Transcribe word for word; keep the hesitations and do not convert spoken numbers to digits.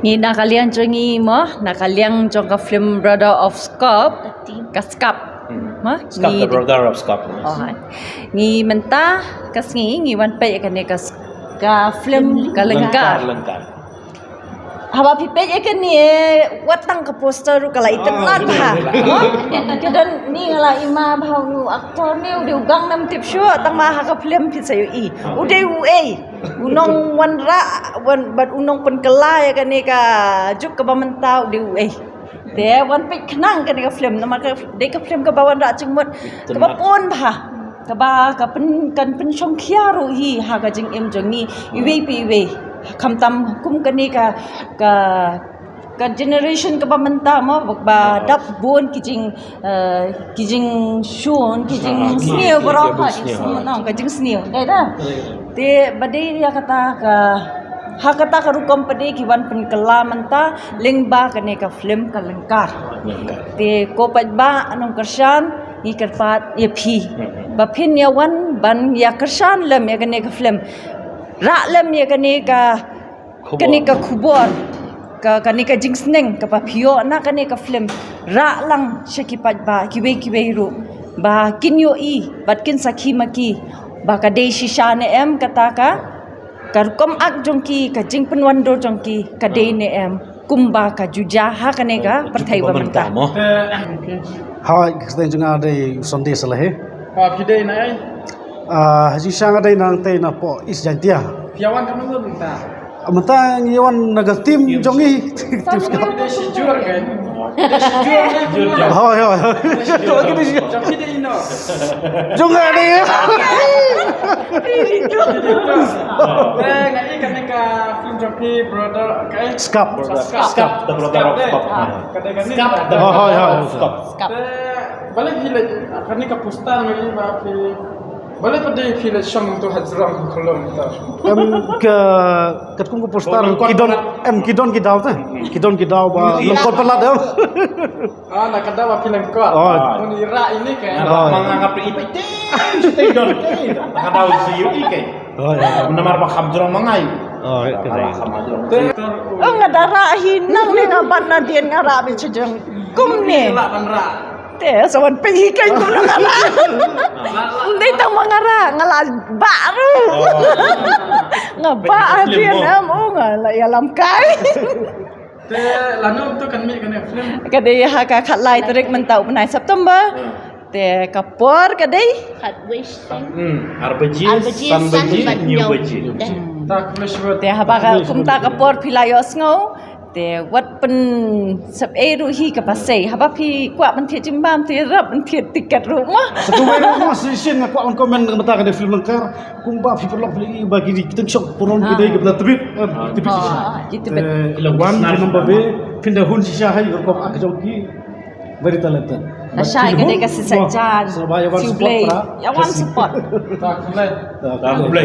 Ngi na ka liang jong ngi mo, na ka liang jong ka film Brother of Scap, ka Scap. Mo, Scap, ngi the brother of Scap. Oh, hai. Ngi mynta ka sngi ngi wan peit ïa kane ka s-, ka film ka Lyngkar. Lyngkar. Haba phi peit ïa kane, wat tang ka poster ruh ka la itynnad bha. Mo? Ka don ni nga la ïohi ma bha, u actor ne u dei u gang nam tip shuh, tang ma ha ka film phi sa ïohi. U dei uei? U nongwanrah, wan, bad u nongpynkylla ïa kane ka juk kaba mynta u dei uei? Te wan peit khnang kane ka film, namar ka dei ka film kaba wanrah jingmut, kaba pun bha, kaba ka pyn, kan pynshongkhia ruh hi ha ka jingim jong ngi iwei pa iwei. Khamtam kum kane ka, ka, ka generation kaba mynta mo, ba dap bun ki jing, eh, ki jingshun, ki jingsniew baroh, ka jingsniew, dei da. Te ba dei ïa kata ka, ha kata ka rukom pat de ki wan pynkylla mynta lyngba kane ka film ka Lyngkar. Te ko paidbah nongkyrshan, ngi kyrpad ïa phi ba phin ïa wan ban ïa kyrshan lem ïa kane ka film. Rah lem ïa kane ka, kane ka khubor, ka, kane ka jingsneng kaba phi ïoh na kane ka film. Rah lang sha ki paidbah kiwei kiwei ruh ba kin ïohi bad kin sakhi ma ki ba ka dei shisha ne em kata ka, ka rukom ak jong ki, ka jingpynwandur jong ki ka dei ne em, kumba ka ju jia ha kane ka pyrthei ba mynta mo. Hai, ka kyrteng jong nga dei Sunday Salahi. Ha, phi dei na ei? Ah, ha jingshisha nga dei na nangtei na poh East Jaintia. Phi ïa wan katno mynta? Mynta ngi wan na ka team jong ngi. Team Scap. Phi dei shi jur ke? Phi dei shi jur ke? Hoi, hoi, hoi. Jong phi dei ino? Jong nga dei. Eh, nga ïohi kane ka film jong phi, Brother, okay? Scap. Scap. Scap, the brother of Scap. Scap. Kane, kane. Scap, the brother of Scap. Te, balei phi leh kane ka poster, nga ïohi ba phi, balei pat de phi leh shong to hajrong khulum to? Em, ka, katkum ka poster, ki don, em, ki don ki daw te. Ki don ki daw ba lyngkot palat em. Ah, na ka daw ba phi lyngkot. Oh. Mun i rah ine ke. Rah ma nga, nga phi i phi te. Te don te. Na ka daw si ïohi ke. Oh, ïa. Namar ba kham jrong ma nga. Oh, ïa. Oh, nga da rah hi nang ne, nga ban nadien nga rah beit sha jrong. Kumne. Lah ban rah. Te sa wan peit hi kein kumno nga rah. Ym dei tang ma nga rah, nga la bah ruh. Nga bah hadien em, oh, nga la ïalam kai. Te lano to kan mih kane ka film? Ka dei ha ka khatlai tarik mynta u bnai September. Te ka por ka dei? Khatwei shisien. Hmm, ar baje, ar baje, san baje, hynñiew baje. Te haba ka, kumta ka por phi la ïohsngew. Te wat pynsep ei ruh hi kaba sei. Haba phi kwah ban thied jingbam, te rap ban thied tiket ruh mo. Sa kawei ruh mo, shisien nga kwah ban comment mynta kane film Lyngkar. Kumba phi paralok phi i ba ki dei ki tyngshop parom, ki dei ki bynta tbit, eh, tbit shisha. Ki tbit. Eh, wan ki number be, phin da hun shisha ha ka rukom ak jong ki, very talented. Lashai ka dei ka shisha jan. Sa ba ïa wan support para. Ïa wan support. Ta khublei. Ta khublei.